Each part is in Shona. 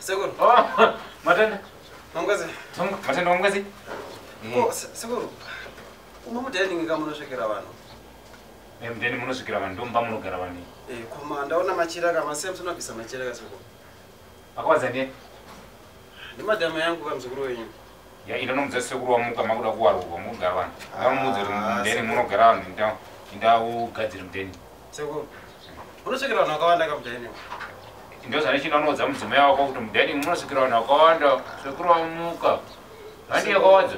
Sekuru. Oh, matenda. Mangwazi. Tonga, matenda mangwazi. Ko sekuru. Umo mudining ka munosvikira vanhu. Eh, mudeni munosvikira vanhu ndomba munogara vanhu. Eh, koma ndaona machira ka masem sinobvisa machira ka sekuru. Akawadza ndiye? Ndi madama yangu ka mzukuru wenyu. Ya ino nomudza sekuru wamuka makuda kuwarurwa munogara vanhu. Ndamudza kuti mudeni munogara vanhu ndau ndau gadzira mudeni. Sekuru. Munosvikira vanhu vakawanda ka mudeni. Ndozvandichinda unoudza mudzimai wako kuti mudeni munosvikira vanhu vakawanda sekuru wamuka. Handi yakawadza.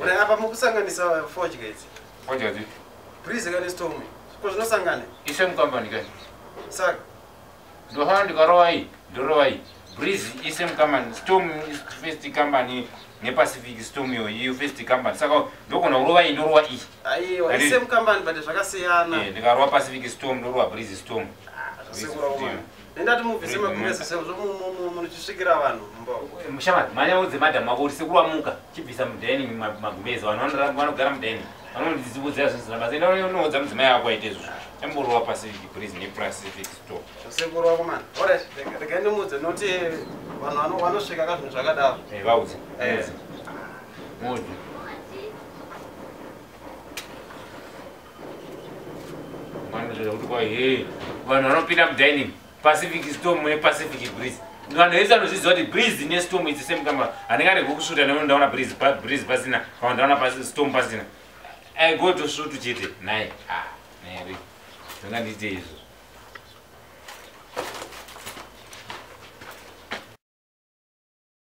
Uri apa mukusanganisa fodya idzi. Fodya idzi. Breeze kana storm. Ko zvinosangana? Ise mukambani kai. Saka ndohana ndikarova iyi ndorova iyi. Breeze ise mukambani, storm is first company nePacific storm iyo iyo first company. Saka ndogona kurova iyi ndorova iyi. Aiwa, ise mukambani but zvakasiyana. Eh, ndikarova Pacific storm ndorova Breeze storm. Ah, zvasekura umwe. Ndati mubvise magumbeze sezvo muchisvikira vanhu mumba. Mushamari, mhanya udze madam wako kuti sekuru wamuka, chibvisa mudining magumbeze vanhu vanogara mudining. Vanondidziudzira zvinhu zvisina basa. Enda unoudza mudzimai wako aite izvozvo. Chamborova Pacific Breeze nePacific Storm. Sekuru wako man. Alright, regai ndimuudze noti vanhu vanosvika ka zvinhu zvakadaro. Eh, vaudze. Eh. Muudze. Vanhu kuti kwa hey, vanhu vanopinda mudining Pacific Storm nePacific Breeze. Vanhu vese vanozviziva kuti Breeze neStorm it's the same company. Handingarege kusvuta nekuti ndaona Breeze Breeze pasina, kana ndaona Storm pasina. I go to shoot chete. Nai. Ah, nai. Ndingandiite izvo.